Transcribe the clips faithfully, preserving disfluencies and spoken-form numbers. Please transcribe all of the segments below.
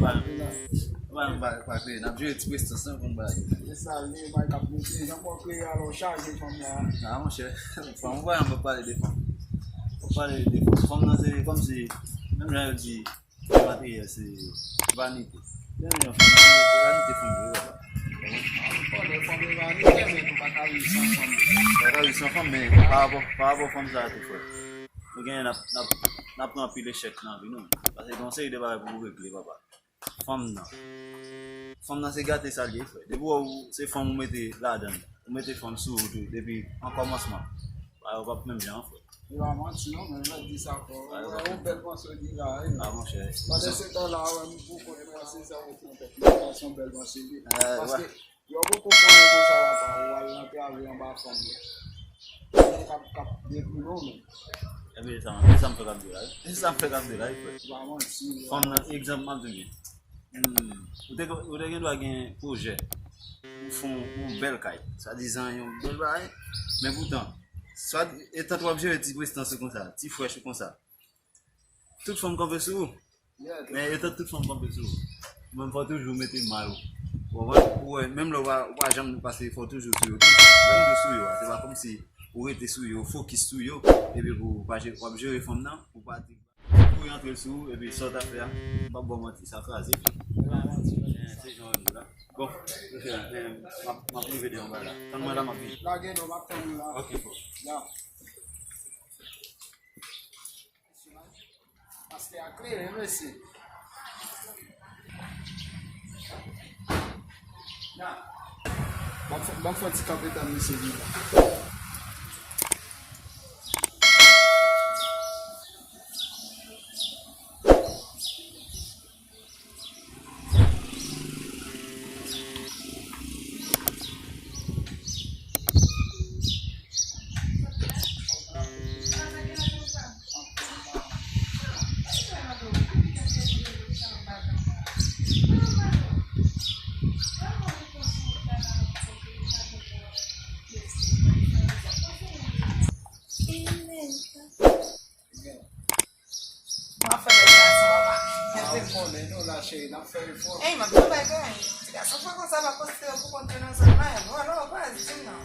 Pa, pa, pa, pa kreye, n ap jere ti prestans lan konn bagay. E sa l ye, bay k ap monte, jan mwen kreye alò chaje fanm la. A, monchè, fanm, ou pa janm pale de fanm. Ou pale de fanm. Fanm nan se kòmsi, menm jan yo di, materyèl se vanite. Menm jan fanm se vanite fanm yo, papa. Bon, lè fanm e vanite, men nou pa ka viv san fanm. Pa ka viv san fanm, men pa rapò, pa rapò fanm sa a tou, frè. Nou genyen n ap, n ap, n ap pran anpil echèk nan vi nou. Paske gen yon seri de bagay pou nou regle, papa. Fanm nan. Fanm nan se gate sa l ye, frè. Depi w wè ou se fanm ou mete ladan l, ou mete fanm sou ou tou, depi an kòmansman, bagay yo p ap menm jan, frè. E pa manti non, men lè di sa, frè. Bagay yo p ap menm jan. Ou bèl panse w di la, wi. A, monchè. Pandan se tan la, wè, m poko panse sa, ou fè yon bèl panse, wi. Paske Yo poko konnen konsa papa, ou al antrave anba fanm yo. Fanm yo k ap, k ap depile w menm. Epi sa, e sa m fè k ap di la, wi. E sa m fè k ap di la, wi, frè. Se pa manti, wi. Fanm nan, egzanp m ap di w. Hmm. Ou te, ou te gen dwa gen pwojè. Ou fè yon, yon bèl kay. Swadizan yon bèl bagay. Men poutan, swa, etan w ap jere ti prestans ou konsa, ti frèch ou konsa. Tout fanm kanpe sou ou. Men etan tout fanm kanpe sou ou, ou menm fò toujou mete may ou. Ou konprann? Ou wè, menm lè ou pa, ou pa janm pase fò toujou sou yo tou. Lè m di w sou yo a, se pa kòmsi ou rete sou yo, fokis sou yo, epi pou ou pa je-, w ap jere fanm nan, ou pa di, ou rantre l sou ou, epi sa w ta fè a, m p ap ba w manti, sa kraze. Eh, se jan w di la. Bon, ok, eh, m ap, m ap rive deyò anba la. Tann mwen la, m ap vini. Lage non, m ap tann ou la. Ok, frè. Ya. Pastè a klere, mesye. Ban m fè, ban m fè ti kanpe tann misye vini. Bon, afè bèl gason, papa. Ah, ou konnen, nou la, cheri, n ap fè efò. Ey, m ap di yon bagay. Ti gason fè konsa, pa konsidere pou kont yo nan zòn nan. Bon, alò, baz, di m non.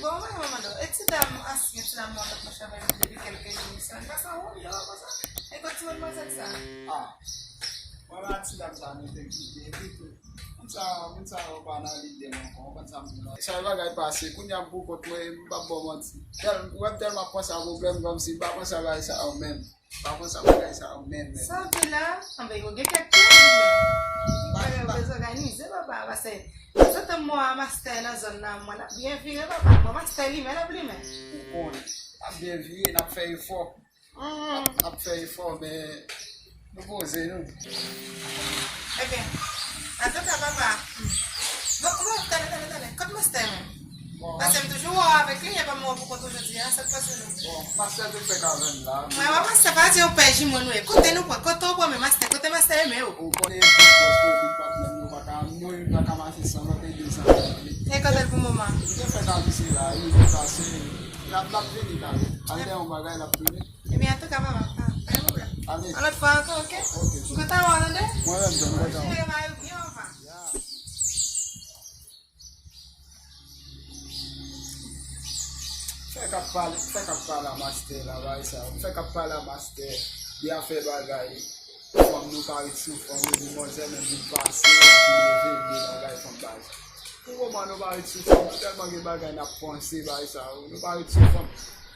Bon, mwen, mwen mande w, e ti dam ansyen, ti dam mwen k ap mache avè l depi kèlke jou, sa, li pa sa wont, li pa konsa. E kot ti madmwazèl sa? Ah, mwen la, ti dam sa, nou te kite, epi tou. Moun sa, moun sa yo pa nan lide m ankò, ou konn sa m di la. Sa e bagay pase, kounye a m pou kont mwen, m p ap ba w manti. Tèl-, ou wè m tèlman panse a pwoblèm, kòmsi m pa panse a bagay sa yo menm. M pa panse a bagay sa yo menm, menm. Sa w di la? Anben, yo gen kèk pye, men. Bagay yo bezwen òganize, papa, paske, se tan mwen a mastè nan zòn nan, mwen, l ap byen vire, papa. Mwen, mastè limen, l ap limen. Ou konnen, l ap byen vire, n ap fè efò. N ap, n ap fè efò, men nou poze nou. Ebyen, antouka, papa. Bon, bon, tande, tande, tande. Kot mastè menm? Bon, paske m toujou wè w avèk li, epi m wè w poukont ou jodi a, sa k pase menm? Bon, mastè te fèk avè m la. Mwen, wè mastè pa di yon pè jimo nou ye. Kote nou pran? Kote w pran men mastè? Kote mastè ye men w? Ou konnen tout bòs politik patnè m yo pa ka, nou pa ka mache san lòt e de san. E kote l pou moman? Li te fèk avise la, li te pase. L ap, l ap vini talè. Al dèyè yon bagay, l ap vini. Ebyen, antouka, papa, pa, pa gen pwoblèm. Ale. Yon lòt fwa ankò, oke? Oke. M kontan wè w, tande? Mwen menm tou, m kontan wè w. Jere mari w byen anvan. Ya. Fè k ap pale, fè k ap pale a mastè la, bagay sa yo. Fè k ap pale a mastè de afè bagay. Fanm nou pa ret sou fanm, demwazèl menm vin pase, vin leve, de bagay fanm baz. Pou moman, nou pa ret sou fanm, nou tèlman gen bagay n ap panse, bagay sa yo, nou pa ret sou fanm.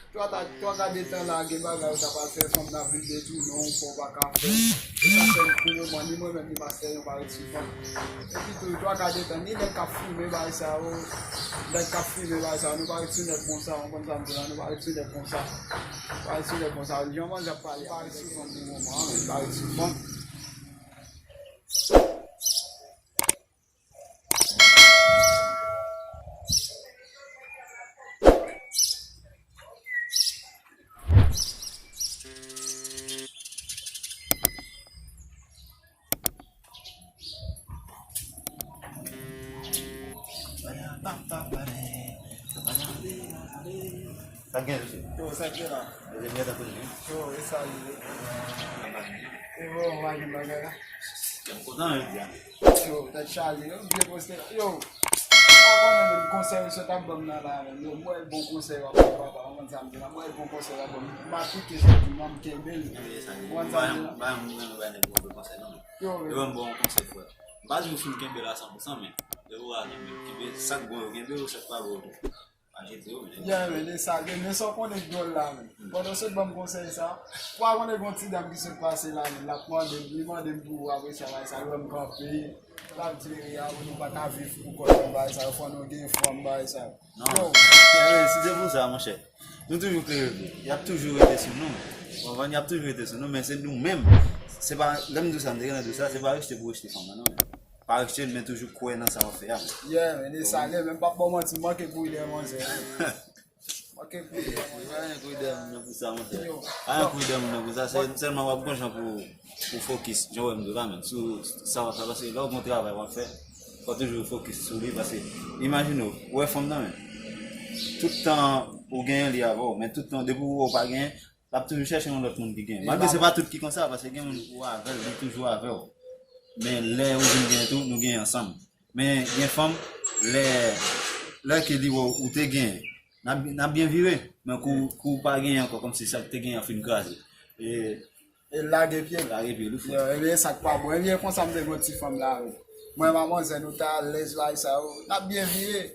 Twa ta, twa ka de tan la, gen bagay ou ta pral fè, fanm nan vin detounen w, fè w pa ka fè. E sa fè pou moman, ni mwen menm, ni mastè, nou pa ret sou fanm. Epi tou, twa ka de tan, ni nèg k ap fimen bagay sa yo, nèg k ap fimen bagay sa yo, nou pa ret sou nèg konsa, w konprann sa m di la, nou pa ret sou nèg konsa. Nou pa ret sou nèg konsa. Jan manzè ap pale, nou pa ret sou fanm pou moman, nou pa ret sou fanm. Sa gen, mesye? Yo, sa gen la? Yo, e sa li ye. E bon, w a gen bagay la? M kontan jodi a. Yo, tèt chaje, yo, vye poste. Yo, m pa konnen menm konsèy misye t ap ban m nan la, menm. Yo, m wè bon konsèy w ap ban m, papa, w konn sa m di la, m wè bon konsèy w ap ban m. M aplike sa w di m, m kenbe l. Kenbe sa, w konn sa m di la. M pa yon moun ki bay nèg move konsèy, non. Yo, yo ban m bon konsèy, frè. M pa di w fin kenbe la san pou san, men depi w a kenbe, kenbe sa k bon yo kenbe, yo sa k pa bon yo tou. Pa jete yo, men. Yeah, men, e sa, men, men sa w konnen k dwòl la, men. Pandan w sot ban m konsèy sa, w pa konnen gon ti dam ki sot pase la, men, l ap mande m, li mande m pou ou, apre sa, bagay sa, l wè m kanpe, l ap di, "Ey, a, nou pa ka viv pou kò nou, bagay sa, fò nou gen fanm, bagay sa." Non, yo, eh, si se pou sa, monchè, nou toujou klere vre. Y ap toujou rete sou nou. Ou konprann? Y ap toujou rete sou nou, men se nou menm. Se pa, lè m di w sa, m te gentan di w sa, se pa rejte pou rejte fanm nan, non, men. Pa rejte l, men toujou kwè nan sa w ap fè a. Yeah, men e sa l ye, men m p ap ba w manti, m manke kouri dèyè manzè. M manke kouri dèyè manzè. Pa gen kouri dèyè moun nan pou sa, monchè. Yo. Pa gen kouri dèyè moun nan pou sa, se sèlman w ap gon jan pou, pou fokis, jan w wè m di w la, men, sou sa w ap fè, paske lè w gon travay w ap fè, fò w toujou fokis sou li, paske imajine w, ou wè fanm nan, men, tout tan ou genyen li avè w, men tout tan depi w wè w pa genyen, l ap toujou chèche yon lòt moun ki gen. Malgre se pa tout ki konsa, paske gen moun ou avè l, li toujou avè w. Men lè ou vin gen tou, nou gen ansanm. Men gen fanm, lè, lè ke li wè ou te gen, n ap, n ap byen vire. Men kou, kou ou pa gen ankò, kòmsi sa k te gen an fin kraze. E, e lage pye. Lage pye, li fou. Yo, ebyen, sa k pa bon. Ebyen, konsa m te gen yon ti fanm la, wi. Mwen, manzè, nou ta alèz, bagay sa yo. N ap byen vire.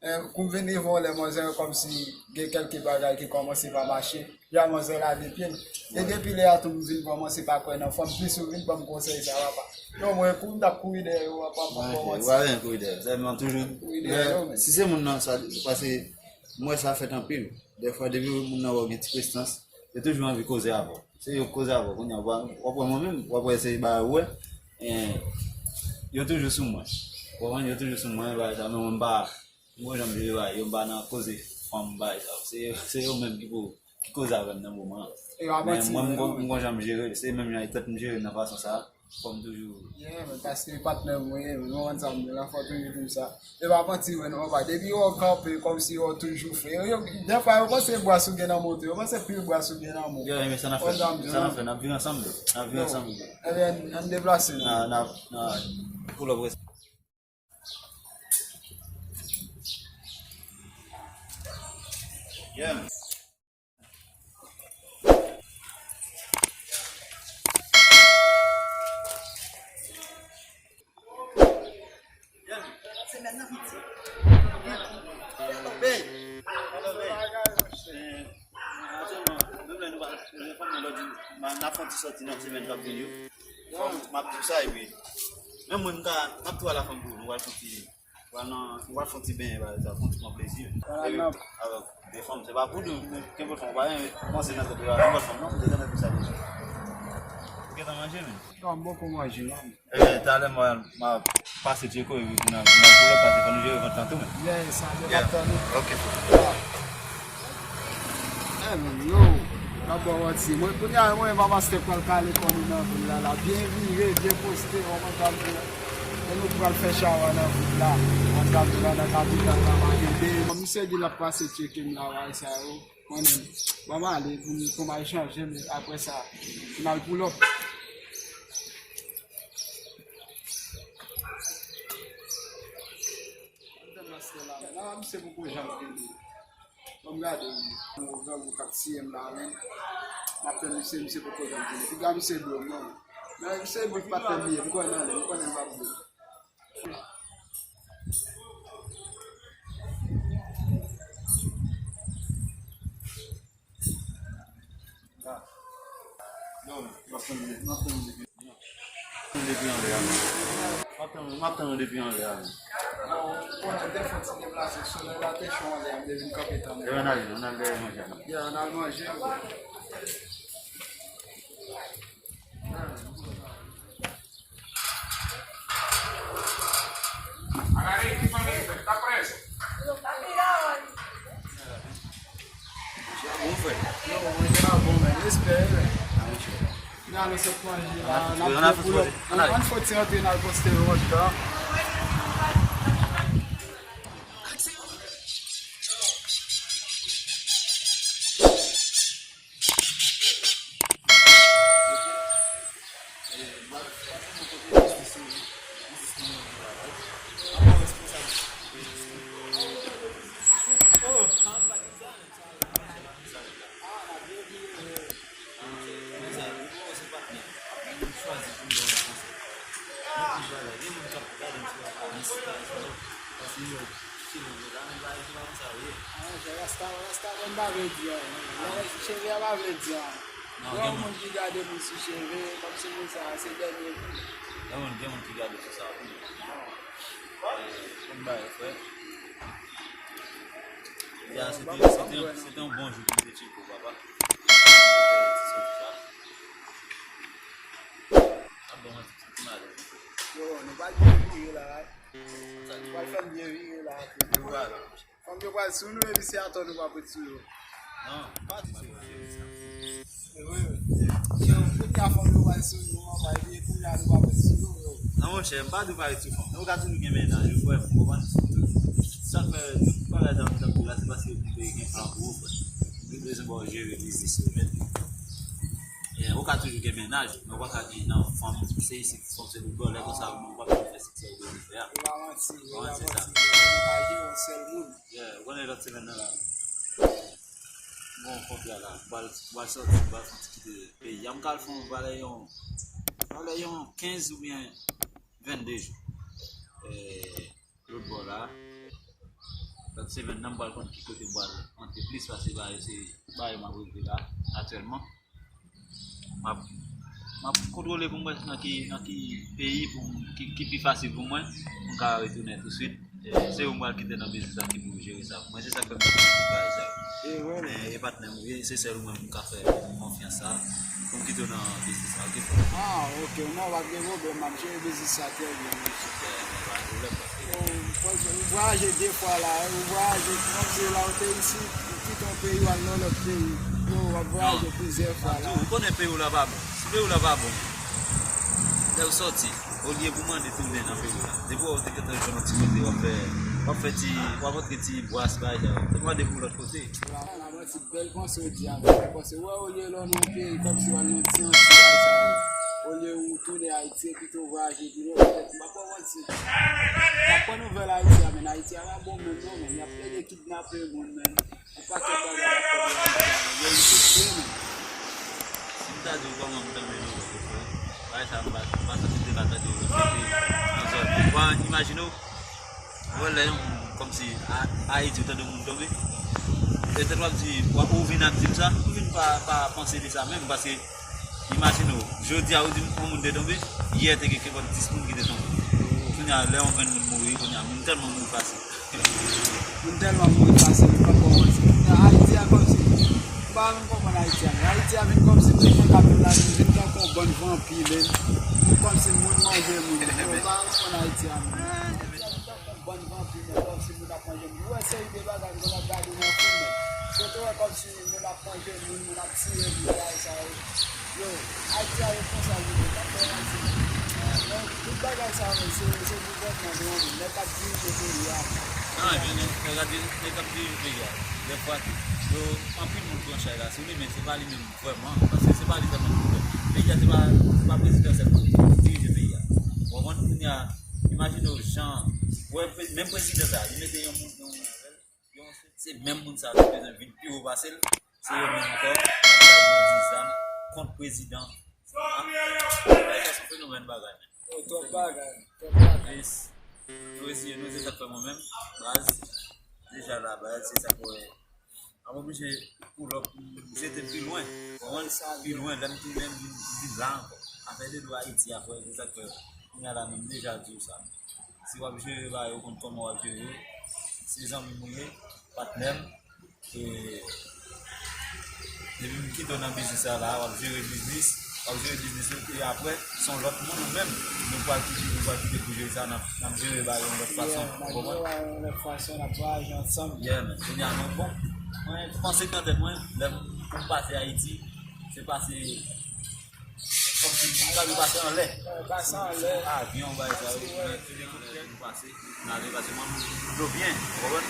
Eh, kou m vin rive yon lè, manzè, kòmsi gen kèlke bagay ki kòmanse pa mache. Ya manzè lage pye l. E depi lè a tou m vin kòmanse pa kwè nan fanm, plis ou vin ban m konsèy sa, papa. Yo, mwen, kou m t ap kouri dèyè yo, papa, m ap kòmanse. Ou pa byen kouri dèyè yo, sèlman toujou. Kouri dèyè yo, men. Si se moun nan, sa, paske m wè sa fèt anpil. Dèfwa, depi moun nan wè w gen ti prestans, yo toujou anvi koze avè w. Se yo k koze avè w. Kounye a, w ap wè mwen menm, w ap wè se bagay ou wè. Eh, yo toujou sou mwen. Ou konprann? Yo toujou sou mwen, bagay sa, men mwen m pa M gon jan m jere bagay yo, m pa nan koze fanm bagay sa yo. Se, se yo menm ki pou, ki koze avè m nan moman an. Men mwen, m gon, m gon jan m jere l. Se menm jan e tèt m jere l nan fason sa a. Fò m toujou. Yeah, men paske patnè m ou ye, men ou konn sa m di la, fò w toujou di m sa. E pa manti vre non, papa. Depi yo kanpe kòmsi yo toujou fre. Yo, dèfwa yo panse bwas ou gen nan moto, yo panse pil bwas ou gen nan moto. Yeah, men sa n ap fè, sa n ap fè, n ap viv ansanm, n ap viv ansanm. Ebyen, ann deplase nou. N a, n a, n a pull up. Yeah. Yeah. Semèn nan piti. Babe. Hello, babe. Eh, aktyèlman, menm lè nou pa, nou fanm nan lòt jou, n a fè yon ti sòti nan semèn k ap vini yo. Fò m, m ap di w sa, epi menm mwen, m ka, m ap tou al a fanm pou nou, nou pral fè yon ti, nou pral nan, nou pral fè yon ti benyen, pa egzanp, yon ti pran plezi. Epi, avèk de fanm, se pa pou nou, men kenpòt fanm, ou pa renmen panse nan tèt ou, kenpòt fanm, non, m te tande pou sa deja. Ou gentan manje, men? Non, m poko manje, non. Ebyen, talè m a, m a pase tcheke w epi pou n al, pou n al pull up, paske fò nou jere vant lan tou, men. Yeah, sa, m ap tann ou. Ok, frè. Eh, men, yo, m ap ba w manti. Mwen, kounye a, mwen, papa Steph pral kale kò nou nan vil la, la. Byen vire, byen poste, w konprann sa m di la. E nou pral fè chawa nan vil la. W konprann sa m di la, nan kapital la, pa gen de. Misye di l ap pase tcheke m la, bagay sa yo. Mwen menm, ban m ale pou m, pou m al chanje, men apre sa, pou n al pull up. Gade master la, men, la, misye poko janm vini. Ban m gade, wi. Yon grangou k ap tiye m la, men. M ap tann misye, misye poko janm vini. Piga misye dlo m, non. Men misye vin pa tann li ye, m kwè nan li, m konnen l p ap vini. Depi anlè a. M ap tann, m ap tann ou depi anlè a. Bon, konnen te fè ti deplase, solèy la te cho anlè a, m te vin kanpe tann ou. Ebyen, ann ale, ann al dèyè manje a. Ya, ann al manje. Bon, frè. Yo, manje a bon, men, respè, men. Nan, nou sot manje la, n ap fè pull up. Ann fè ti antre, n al poste yon lòt jan. Paske yo cheve yo la, men bagay se pa konsa yo ye. Ah, se rasta, rasta, men pa vle di anyen. Lè cheve a pa vle di anyen. Non, gen moun ki gade moun sou cheve, kòmsi moun sa a se dènye vi. Gen moun, gen moun ki gade sou sa wi. Bon bagay, frè. Ya, se te, se te, se te yon bon jou pou m te tcheke w, papa. Ti soti sa. Ap bon, ti, ti malè. Yo, nou pa gen vire la, wi. Sa nou pral fè m byen vire la. Nou pral. Fanm yo pral sou nou, epi se atò nou pral sou yo. Non, pa di se yo. Wi, wi. Yo, kounye a fanm yo pral sou nou, anba, epi kounye a nou pral sou yo, yo. Non, monchè, m pa di w pa ret sou fanm. Men ou ka toujou gen mennaj, ou frè m, ou konprann? Sa k fè tout bagay sa m t ap di la, se paske ou te gen plan pou ou, frè. Ou te bezwen ba w jere biznis yo, men. Eh, ou ka toujou gen mennaj, men ou pa ka gen nan fanm, se isit fanm se nou dòlè konsa, ou pa ka fè siksè ou bezwen fè a. Ou pa manti, ou pa manti sa. Ou pa jere yon sèl moun. Yeah, ou konnen lòt semèn nan la. Bon, kontra la, m pral, m pral sòti, m pral fè yon ti kite peyi a. M ka al fè yon valè yon, valè yon kenz oubyen vennde jou. Eh, lòt bò la, lòt semèn nan, m pral konn ki kote m pral antre plis, paske bagay yo se bagay yo m ap regle la aktyèlman. M ap, m ap kontwole pou m wè nan ki, nan ki peyi pou m, ki, ki pi fasil pou mwen, pou m ka retounen touswit. E, se ou m pral kite nan biznis la ki pou jere sa pou mwen. Se sa k fè m t ap di tout bagay sa yo. E, wi, wi. Men, e patnè m ou ye, se sèl ou menm m ka fè konfyans sa, pou m kite w nan biznis la, oke, frè? Ah, oke. Non, pa gen pwoblèm, m ap jere biznis sa trè byen, wi. Sipè, men pa gen pwoblèm, paske Ou, ou vwayaje de fwa la, ou vwayaje, kòmsi la ou te isit, ou kite yon peyi, ou al nan lòt peyi. Yo, w ap vwayaje plizyè fwa la. Ou konnen peyi w la pa bon. Si peyi w la pa bon, lè w sòti, olye pou mande tounen nan peyi w la. Depi w te gentan jwenn yon ti kote, w ap fè, w ap fè ti, w ap antre ti bwas bagay sa yo. Te mande pou lòt kote. Ti bèl panse w di a, bèl panse. Ou wè, olye lè w nan yon peyi, kòmsi w al nan ti Antiy, bagay sa yo. Olye ou tounen Ayiti, epi tou vwayaje pi lwen, petèt, m pa kwè w anti. M ap pran nouvèl Ayiti a, men Ayiti a pa bon menm non, men y ap plede kidnape moun, men yon pakèt bagay y ap fè pou Ayiti a, men yo isit vre, men. Si m ta di w kòman m tande nou, bagay sa m pa, m pa santi m te ka tande w nan zòn. Bon, imajine w, Ou wè lè yon moun kòmsi A-, Ayiti, ou tande yon moun tonbe. Petèt w ap di, w ap, ou vin ap di m sa, ou vin pa, pa panse de sa menm, paske imajine w, jodi a ou di m yon moun te tonbe, yè te gen kenpòt dis moun ki te tonbe. Kounye a, lè yon grenn moun mouri, kounye a, moun tèlman mouri fasil. Moun tèlman mouri fasil, ou pa konprann sa. Ayiti a kòmsi, ou pa menm konprann Ayiti a. Ayiti a vin kòmsi tout moun k ap viv la, vin tankou yon bann vanpi menm. Ou kòmsi moun manje moun. Ou pa konprann Ayiti a menm. Bann vanpi, men kòmsi moun ap manje moun. Ou wè seri de bagay m konn ap gade nan fim, men. Kote w wè kòmsi moun ap manje moun, moun ap tiye moun, bagay sa yo. Yo, Ayiti a yo konsa yo ye, pa fè manti. Men tout bagay sa yo, se, se gouvènman nou an menm, nèg k ap dirije peyi a. Non, epi nèg, nèg k ap di-, nèg k ap dirije peyi a. Dèfwa, yo, anpil moun pran chay la sou li, men se pa li menm vrèman, paske se pa li sèlman ki pou fè. Peyi a, se pa, se pa prezidan sèlman ki dirije peyi a. Ou konprann? Kounye a, Imajine w jan, wè, pre-, menm prezidan sa, li mete yon moun, yon moun avè l, yon, se, se menm moun sa ki bezwen vin pi wo pase l, se yo menm ankò, k ap bay bandi zam kont prezidan. Ah, bagay sa se fenomèn bagay, men. Oh, twòp bagay, twòp bagay. Yes. Nou eseye, nou, se sa k fè mwen menm, baz, deja la, baz, se sa k wè. M ap oblije pull up, m jete l pi lwen. Konprann? Pi lwen, lè m tounen, m vin, m vin la ankò. Afè de dlo Ayiti a, frè, se sa k fè. Kounye a la, menm deja di w sa. Si w ap jere bagay, ou konn kòman w ap jere yo. Se zanmi m ou ye, patnè m. E, depi m kite w nan biznis la, la, w ap jere biznis. W ap jere biznis ou, e apre, se yon lòt moun ou menm. Nou pral kite, nou pral kite pou jere sa, n ap, n ap jere bagay yon lòt fason. Yeah, n ap jere bagay yon lòt fason, n ap vwayaje ansanm. Yeah, men, kounye a nou bon. Mwen, panse k nan tèt mwen, lè m, pou m pase Ayiti, se pase, kòmsi m ta dwe pase anlè. Ouais, pase anlè. Avyon, bagay sa yo, men, se de kote pou pase. N ale, paske mwen, m dlo byen, ou konprann?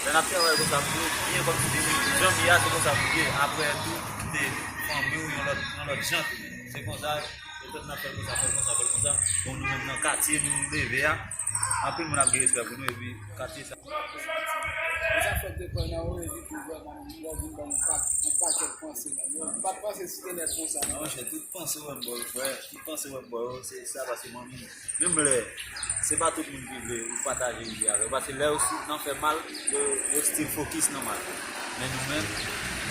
Lè n ap travay konsa, m dlo byen, kòmsi depi jan m ye a, se konsa pou m ye. Apre tou, kite fanmi w yon lòt, yon lòt jan tou. Se konsa, petèt n ap fè l konsa, fè l konsa, fè l konsa. Bon, nou menm nan katye nou leve a, anpil moun ap gen respè pou nou, epi katye sa. E sa fè m te pran nan ou, epi tou vrèman, m wè vin ban m yon pa-, yon pakèt panse, man. Yo, m pa t panse si te nèt konsa, non. Non, monchè, tout panse w wè m ba w yo, frè. Tout panse w wè m ba w yo, se sa, paske mwen menm, menm lè, se pa tout moun ki vle ou pataje ide avè yo. Paske lè yo si nan fè mal, yo, yo still fokis nan mal. Men nou menm,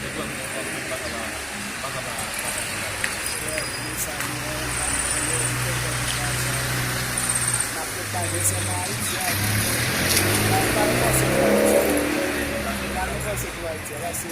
se vrèman, nou pa ka, pa ka pataje avè yo. Frè, men sa, nou, nou, nou, nou, nou, nou, nou, nou, n ap pataje ansanm Ayiti a. Pa, pa nou panse pou Ayiti. Pa nou panse pou Ayiti a. Paske,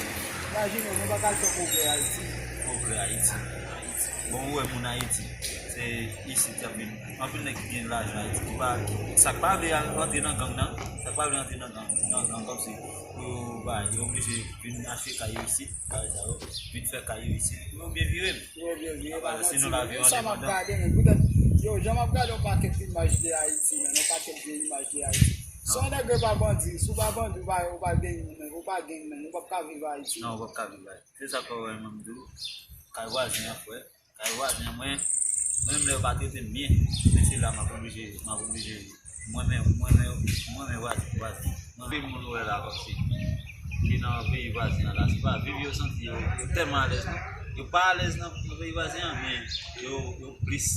imajine w, nou pa ka al fè pwogrè Ayiti. Pwogrè Ayiti. Ayiti. Bon, ou wè moun Ayiti. Se isit y ap vin. Anpil nèg ki gen lajan Ayiti ki pa, ki, sa k pa vle al antre nan gang nan. Sa k pa vle antre nan gang, nan gang kòmsi pou yo ba, yo oblije vin achte kay yo isit, bagay sa yo. Vin fè kay yo isit. Yo byen vire. Yo byen vire, pa manti, non. Sa m ap gade, men poutèt, yo, jan m ap gade yon pakèt imaj de Ayiti, men yon pakèt vye imaj de Ayiti. Si yon nèg yo pa bandi, si w pa bandi, ou pa, ou pa gang, men, ou pa gang, men, ou p ap ka viv Ayiti. Non, ou p ap ka viv Ayiti. Se sa k fè w wè mwen m di w, kay vwazen an, frè. Kay vwazen an, mwen, menm lè yo pa trete m byen, men se la m ap oblije, m ap oblije. Mwen menm, mwen menm, mwen menm vwazen, vwazen. Mwen menm moun ou wè la kòmsi ki nan peyi vwazen an la, se pa viv yo santi yo, yo tèlman alèz non. Yo pa alèz nan, nan peyi vwazen an, men yo, yo plis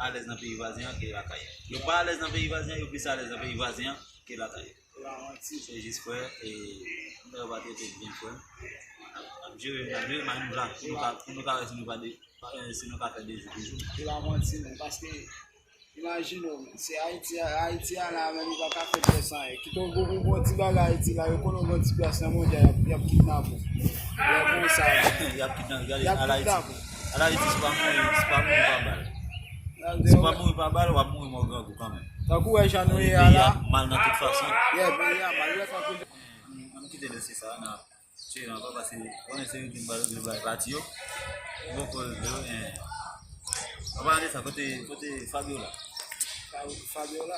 alèz nan peyi vwazen an ke lakay yo. Yo pa alèz nan peyi vwazen an, yo plis alèz nan peyi vwazen an ke lakay yo. Se pa manti. Se jis frè, e lè yo pa trete m byen frè, n ap, n ap jere, n ap jere, men nou la, pou nou ka, pou nou ka wè si nou pa de, eh, si nou ka fè de jou toujou. Se pa manti non, paske imajine w, se Ayiti a, Ayiti a la menm, ou pa ka fè pyès anyen. Kite w gon, gon, gon ti bagay Ayiti la, yo konnen w gon ti pyès nan mondyal, y ap, y ap kidnape w. Lè konsa, y ap kidnape, gade, y ap al Ayiti, kidnape w. Al Ayiti, si w pa mouri, si w pa mouri pa bal. Si w pa mouri pa bal, w ap mouri mò grangou kanmenm. Tankou wè jan nou ye a la. Peyi a mal nan tout fason. Yeah, peyi a mal, wè tankou. Ann kite dosye sa a, n ap tire ankò, paske konnen se yo ki bay, yo bay pati yo. Bon, koze yo, en. An palan de sa, kote, kote Fabiola? Fa-, Fabiola?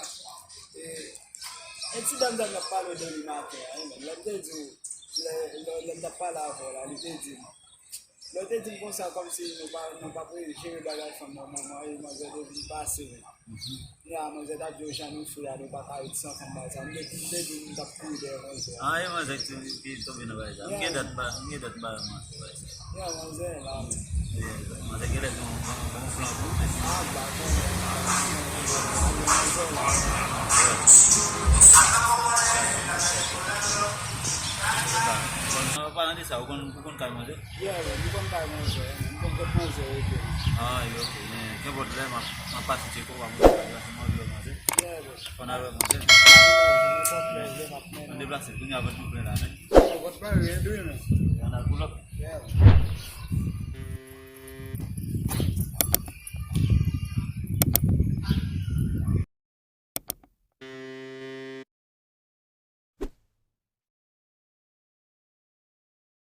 E, e ti dam dam n ap pale de li maten an, wi, men lè m te di w, lè, lè, lè m t ap pale avè w la, li te di m, lè w te di m konsa, kòmsi nou pa, nou p ap jere bagay fanm nan, manman, e manzè te vin pase, wi. Kounye a, manzè t ap di w jan nou fre a, nou pa ka ret san fanm bagay sa. M te, m te di m t ap kouri dèyè manzè a. Ah, e manzè ki, ki tonbe nan bagay sa. M gen dat m pa, m gen dat m pa wè manzè bagay sa. Yeah, manzè la. Yeah, manzè genlè gen yon, gen yon plan pou ou, men. Ah, m pa konnen. Manzè la. An palan de sa, ou konn, ou konn kay manzè? Yeah, man, m konn kay manzè, man. M konn kot manzè rete. Ah, ok, men kenpòt lè, m ap, m ap pase tcheke w, m ap montre w, m ap montre w manzè. Yeah, bro. Fò n al wè manzè. Nenpòt lè w vle, m ap mennen w. Ann deplase, kounye a, vant nou plen la, men. Yo, vant mwen rèd, wi, men. Ann al pull up. Yeah, man.